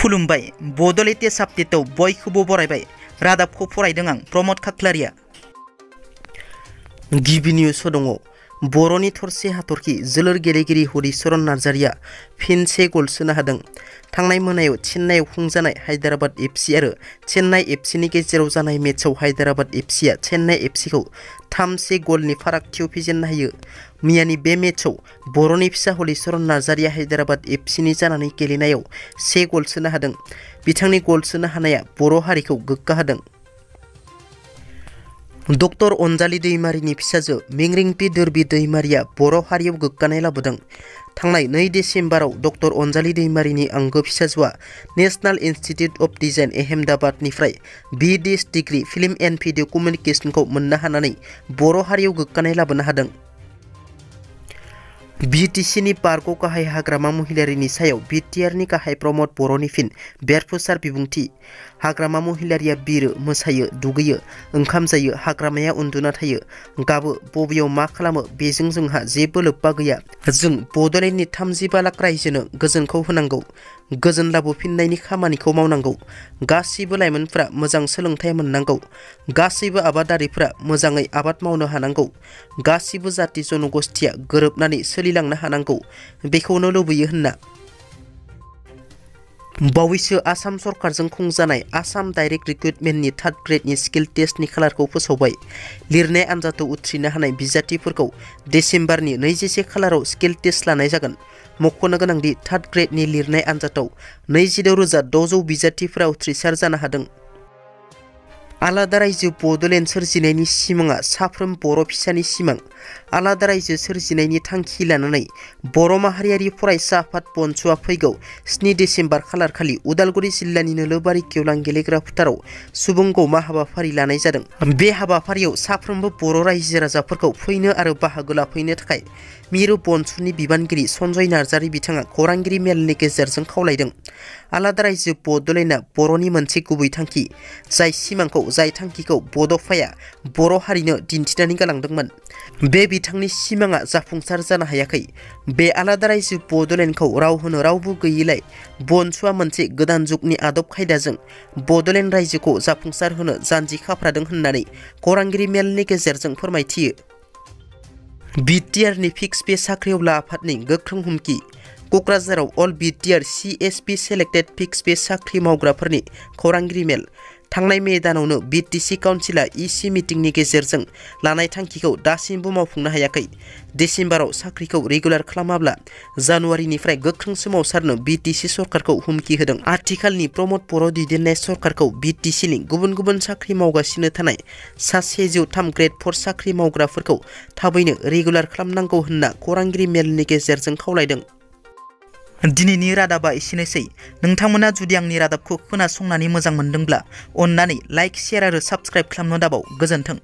खुलुमबाय बड' लेटेस्ट आपडेटआव बयखौबो बरायबाय रादाबखौ फरायदों आं प्रमद खाख्लारिया। गिबि निउस दङ बर'नि थरसे हाथरखि जोलुर गेलेगिरि हलिचरन नार्जारिया फिन से गल सोनो हादों। थांनाय मोनायाव चेन्नाइआव खुंजानाय हायद्राबाद एफसी आरो चेन्नाइ एफसीनि गेजेराव जानाय मेचआव हायद्राबाद एफसीआ चेन्नाइ एफसीखौ 3-1 गलनि फारागथियाव फेजेननो हायो। मैयानि बे मेचआव बर'नि फिसा हलिचरन नार्जारिया हायद्राबाद एफसीनि जानानै गेलेनायाव 1 गल सोनो हादों। बिथांनि गल सोनो हानाया बर' हारिखौ गोग्गाहोदों। डक्टर अनजालि दैमारिनि फिसाजो मिंरिंपि दोरबि दैमारिया बर' हारियाव गोग्गानाय लाबोदों। थांनाय 2 डिसेम्बराव डक्टर अनजालि दैमारिनि आंगो फिसाजोआ नेशनेल इन्स्टिट्यूट अफ डिजाइन अहमदाबादनिफ्राय BDS degree film and video कमिउनिकेशनखौ मोननो हानानै बर' हारियाव गोग्गानाय लाबोनो हादों। BTCनि बारग' गाहाय हाग्रामा महिलारिनि सायाव BTRनि गाहाय प्रमद बर'नि फिन बेरफुसार बिबुंथि। हाग्रामा महिलारिया बिरो, मोसायो, दुगैयो, ओंखाम जायो, हाग्रामाया उन्दुना थायो, गाबो, बबेयाव मा खालामो बेजों जोंहा जेबो लोब्बा गैया। जों बड'लेण्डनि 35 लाख रायजोनो गोजोनखौ होनांगौ, गोजोन लाबोफिननायनि खामानिखौ मावनांगौ। गासैबो लाइमोनफ्रा मोजां सोलोंथाइ मोननांगौ, गासैबो आबादारिफ्रा मोजाङै आबाद मावनो हानांगौ, गासैबो जाति जनगोष्ठीया गोरोबनानै सोलिलांनो हानांगौ बेखौनो लुबैयो होनना बावैसो आसाम सरकारजों खुंजानाय आसाम डाइरेक्ट रिक्रुटमेन्टनि 3rd ग्रेडनि स्किल टेस्टनि खालारखौ फोसावबाय। लिरनाय आनजादाव उथ्रिनो हानाय बिजाथिफोरखौ डिसेम्बरनि 21 खालाराव स्किल टेस्ट लानाय जागोन। मख'नो गोनांदि 3rd ग्रेडनि लिरनाय आनजादाव 26,600 बिजाथिफोरा उथ्रिसार जानो हादों। आलादा रायजो बड'लेण्ड सोरजिनायनि सिमाङा साफ्रोम बर' फिसानि सिमां। आलादा रायजो सोरजिनायनि थांखि लानानै बर' माहारियारि फरायसा आफाद बनस'आ फैगौ 7 डिसेम्बर खालारखालि उदालगुरि जिल्लानि नोलोबारि गेवलां गेलेग्रा फोथाराव सुबुं गौमा हाबाफारि लानाय जादों। बे हाबाफारियाव साफ्रोमबो बर' रायजो राजाफोरखौ फैनो आरो बाहागो लाफैनो थाखाय मिरु बनस'नि बिबानगिरि सन्जय नार्जारि बिथाङा खौरांगिरि मेलनि गेजेरजों खावलायदों। आलादा रायजो बड'लेण्डआ बर'नि मोनसे गुबै थांखि, जाय थांखिखौ बड'फाया बर' हारिनो दिन्थिनानै गालांदोंमोन। बे बिथांनि सिमाङा जाफुंसार जानो हायाखै। बे आलादा रायजो बड'लेण्डखौ राव होनो रावबो गैयैलाय बनस'आ मोनसे गोदान जुगनि आदब खायदाजों बड'लेण्ड रायजोखौ जाफुंसार होनो जानजि खाफ्रादों होननानै खौरांगिरि मेलनि गेजेरजों फोरमायथियो। BTRनि फिक्स पे साख्रिआवला आफादनि गोख्रों हुमखि। क'क्राझाराव अल BTR CSP selected fix Pay साख्रि मावग्राफोरनि खौरांगिरि मेल। थांनाय मे दानावनो BTC काउन्सिलआ EC मिटिंनि गेजेरजों लानाय थांखिखौ दासिमबो मावफुंनो हायाखै। डिसेम्बराव साख्रिखौ रेगुलार खालामाब्ला जानुवारिनिफ्राय गोख्रों सोमावसारनो BTC सरकारखौ हुमखि होदों। आथिखालनि प्रमद बर' दैदेननाय सरकारखौ BTCनि गुबुन गुबुन साख्रि मावगासिनो थानाय सा 103 ग्रेड 4 साख्रि मावग्राफोरखौ थाबैनो रेगुलार खालामनांगौ होनना खौरांगिरि मेलनि गेजेरजों खावलायदों। दिनैनि रादाबा एसेनोसै। नोंथांमोना जुदि आंनि रादाबखौ खोनासंनानै मोजां मोनदोंब्ला अन्नानै लाइक, शेयार आरो साबस्क्राइब खालामनो दाबाव। गोजोन्थों।